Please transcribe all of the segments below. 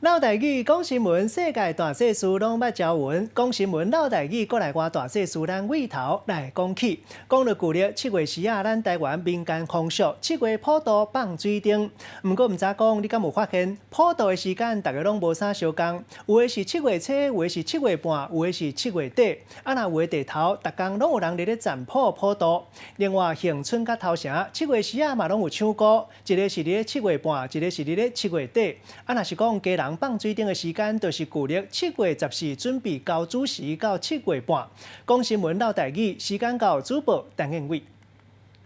嘮台語講新聞，世界大細事攏捌朝聞。講新聞嘮台語，閣來換大細事，咱對頭來講起。講到舊曆七月時仔，咱台灣民間風俗七月普渡放水燈。毋過毋知講，你敢有發現普渡的時間，逐家攏無啥相仝？有的是七月初，有的是七月半，有的是七月底。啊，若有的地頭，逐工攏有人佇咧站鋪普渡。另外，恆春佮頭城七月時仔嘛攏有搶孤，一个是佇咧七月半，一个是佇咧七月底。啊，若是講家人放水燈的時間，就是舊曆7月14準備交主時到七月半。講新聞嘮台語，時間到，主播陳燕偉。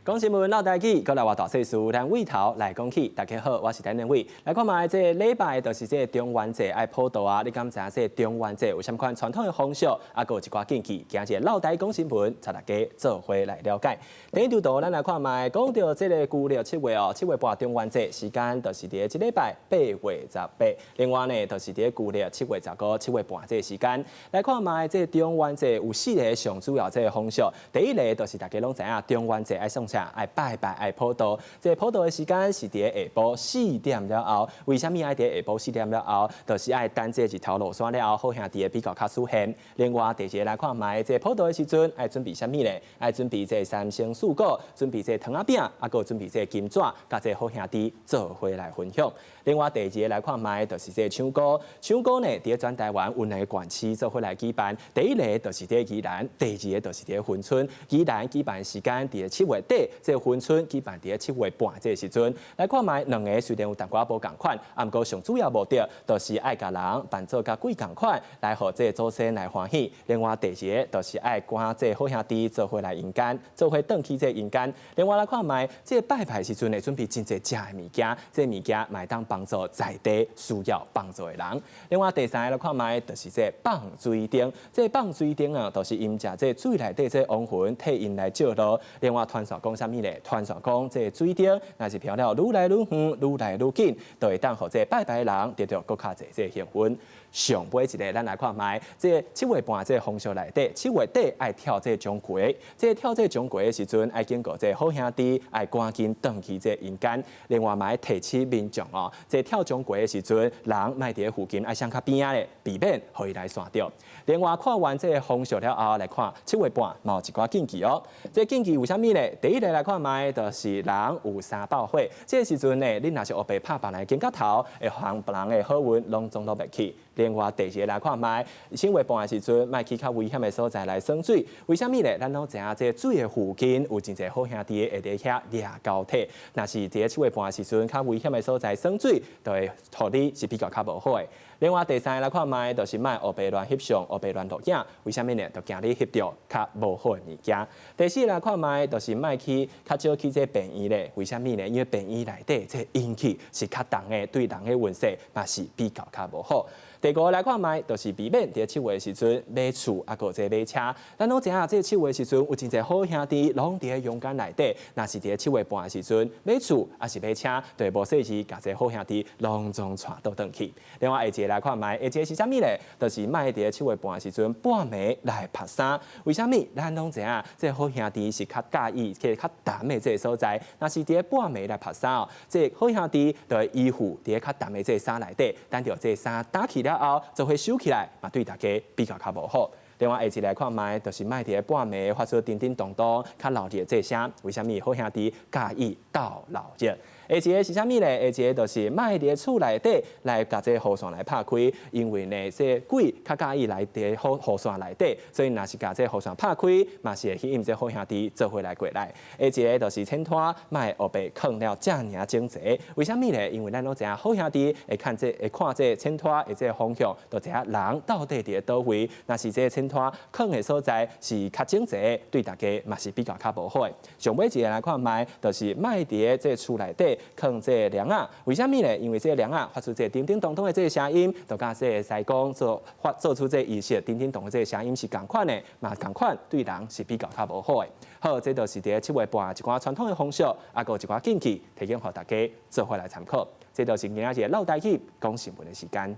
講新聞嘮台語，閣來換大細事，咱對頭來講起。大家好，我是陳建偉。來看覓這個禮拜，就是這個中元節愛普渡啊。你敢知影這個中元節有啥物款傳統的風俗？啊，閣有一寡禁忌。今日嘮台語講新聞，帶大家做伙來了解。第一張圖，咱來看覓，講著這个舊曆七月哦，七月半中元節時間，就是佇這禮拜8月18。另外呢，就是佇舊曆7月15、七月半這个時間。來看覓這個中元節有四个上主要這个風俗。第一个就是大家攏知影，中元節愛創啥？愛拜拜，愛普渡。這个普渡的時間是佇下晡四點了後。為啥物愛佇下晡四點了後？就是愛等這日頭落山了後，好兄弟會比較較出現。另外，第二个來看覓，這个普渡的時陣愛準備啥物咧？愛準備這个三牲四果，準備這个糖仔餅，啊，閣準備這个金紙，佮這个好兄弟做伙來分享。另外，第二个來看覓，就是這个搶孤。搶孤呢，佇全台灣有兩个縣市做伙來舉辦。第一个就是佇宜蘭，第二个就是佇恆春。宜蘭舉辦時間佇七月底，這個恆春舉辦佇七月半這个時陣。來看覓兩个雖然有淡薄仔無仝款，啊，毋過上主要目的，就是愛共人扮做佮鬼仝款，來予這个祖先來歡喜。另外，第二个就是愛趕這个好兄弟做伙來陰間，做伙轉去這個陰間。另外來看覓，這个拜拜時陣會準備真濟食的物件，這個物件嘛會當幫助在地需要幫助的人。另外第三个來看覓，就是這个放水燈。這个放水燈啊，就是𪜶食這个水內底這个亡魂替𪜶來照路。另外傳說講啥物咧？傳說講這个水燈若是飄了愈來愈遠，愈來愈緊，就會當予這个拜拜的人得著閣較濟這个幸運。上尾一个，咱來看覓，這个七月半這个風俗內底，七月底愛跳這个鐘馗。這个跳這个鐘馗的時陣，愛警告這个好兄弟，愛趕緊轉去這个陰間。另外嘛愛提醒民眾哦，這个跳鐘馗的時陣，人莫佇附近愛閃較邊仔咧，避免予伊來煞著。另外看完這个風俗了後，來看七月半嘛有一寡禁忌哦。這个禁忌有啥物咧？第一个來看覓，就是人有三寶火。這个時陣呢，你若是烏白拍別人肩胛頭，會予別人的好運攏總都袂去。另外，第二个來看覓，七月半的時陣，莫去較危險的所在來耍水。為啥物咧？咱攏知影，這个水的附近有真濟好兄弟會佇遐掠交替。若是佇七月半的時陣，較危險的所在耍水，就會予你是比較較無好的。另外，第三个來看覓，就是莫烏白亂翕相，烏白亂錄影。為啥物呢？就驚你翕著較無好的物件。第四個來看覓，就是莫去較少去這個病院咧。為啥物呢？因為病院內底這陰氣是較重的，對人的運勢嘛是比較較無好。第五個來看覓，就是避免佇七月的時陣買厝，啊，閣這買車。咱攏知影，這七月時陣有真濟好兄弟攏佇陽間內底，若是佇七月半的時陣買厝，抑是買車，就會無細膩共這好兄弟攏總帶倒轉去。另外下一個來看覓，下一個是啥物咧？就是莫佇七月半的時陣半暝來曝衫。為啥物？咱攏知影，這好兄弟是較佮意、較澹的這个所在。若是佇半暝來曝衫哦，這个好兄弟就會依附佇較澹的這个衫內底，等著這个衫焦去了後，就會收起來，嘛對大家比較較無好。另外下一個來看覓，就是莫佇半暝發出叮叮咚咚較鬧熱這个聲。為啥物好兄弟佮意鬥鬧熱？下一個是啥物咧？下一個就是莫佇厝內底來共這個雨傘來拍開，因為呢，這個鬼較佮意來佇雨傘內底，所以若是共這個雨傘拍開，嘛是會吸引這好兄弟做伙來過來。下一個就是淺灘莫烏白囥了遮爾整齊，為啥物咧？因為咱攏知影好兄弟會看這會看這個淺灘的這個方向，就知影人到底佇咧佗位。若是這個淺灘囥的所在是較整齊，對大家嘛是比較較無好的。上尾一個來看覓，就是莫佇這個厝內底囥這个鈴仔，為啥物咧？因為這个鈴仔發出這个叮叮咚咚的這个聲音，就佮這个師公做發做出這个儀式，叮叮咚的這个聲音是仝款的，嘛仝款對人是比較較無好的。好，這就是佇七月半一寡傳統的風俗，啊，閣有一寡禁忌，提供予大家做伙來參考。這就是今仔日嘮台語講新聞的時間。